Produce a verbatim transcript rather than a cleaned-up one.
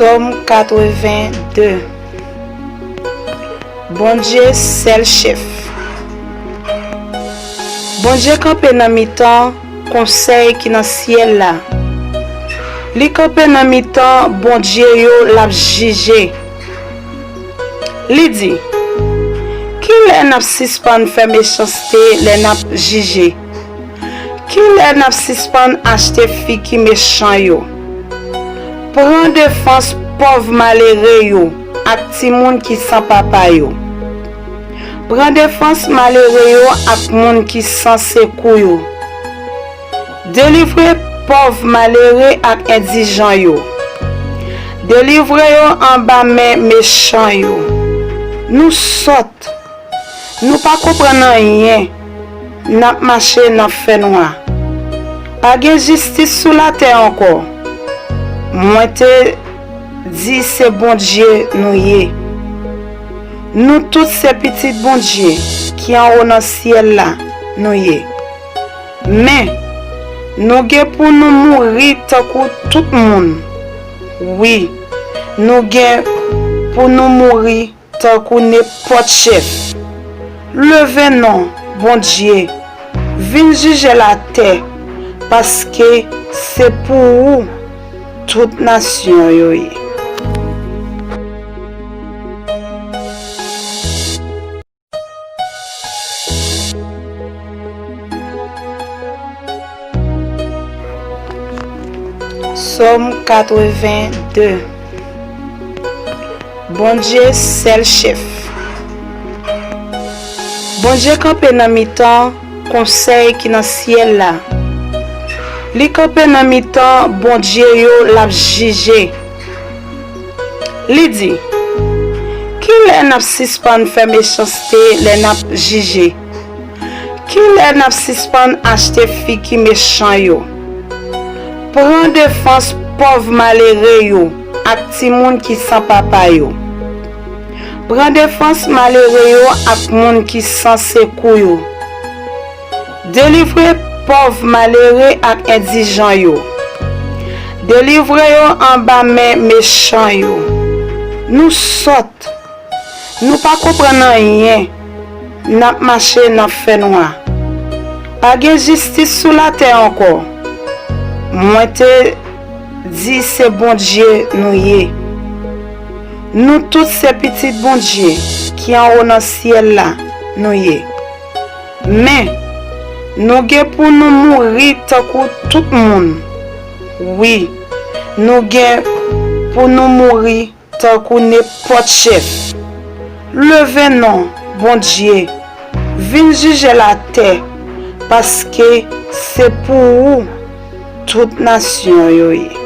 Sòm katreven de. Bondye, sèl chèf. Bondye kanpe nan mitan konsèy ki nan syèl la. Li kanpe nan mitan bondye yo, l ap jije. Li di, kilè n ap sispann fè mechanste lè n ap jije? Kilè n ap sispann achte fi ki mechan yo? Pran defans pòv malere yo ak timoun ki san papa yo. Pran defans malere yo ak moun ki san sekou yo. Delivre pòv malere ak endijan yo. Delivre yo anba men mechan yo. Nou sòt. Nou pa konprann anyen. N ap mache nan fènwa. Pa gen jistis sou latè ankò. Mwen te di se Bondye nou ye. Nou tout se pitit Bondye ki anwo nan syèl la, nou ye. Men, nou gen pou nou mouri tankou tout moun. Wi, nou gen pou nou mouri tankou nenpòt chèf. Leve non, Bondye, vin jije latè, paske se pou ou tout nasyon yo ye. Sòm katreven de. Bondye, sèl chèf. Bondye kanpe nan mitan konsèy ki nan syèl la. Li kanpe nan mitan bondye yo, l ap jije. Li di, kilè n ap sispann fè mechanste lè n ap jije? Kilè n ap sispann achte fi ki mechan yo? Pran defans pòv malere yo ak timoun ki san papa yo. Pran defans malere yo ak moun ki san sekou yo. Delivre pòv malere ak endijan yo. Delivre yo anba men mechan yo. Nou sòt. Nou pa konprann anyen. N ap mache nan fènwa. Pa gen jistis sou latè ankò. Mwen te di se Bondye nou ye. Nou tout se pitit Bondye ki anwo nan syèl la, nou ye. Men, nou gen pou nou mouri tankou tout moun. Wi, nou gen pou nou mouri tankou nenpòt chèf. Leve non, Bondye, vin jije latè, paske se pou ou tout nasyon yo ye.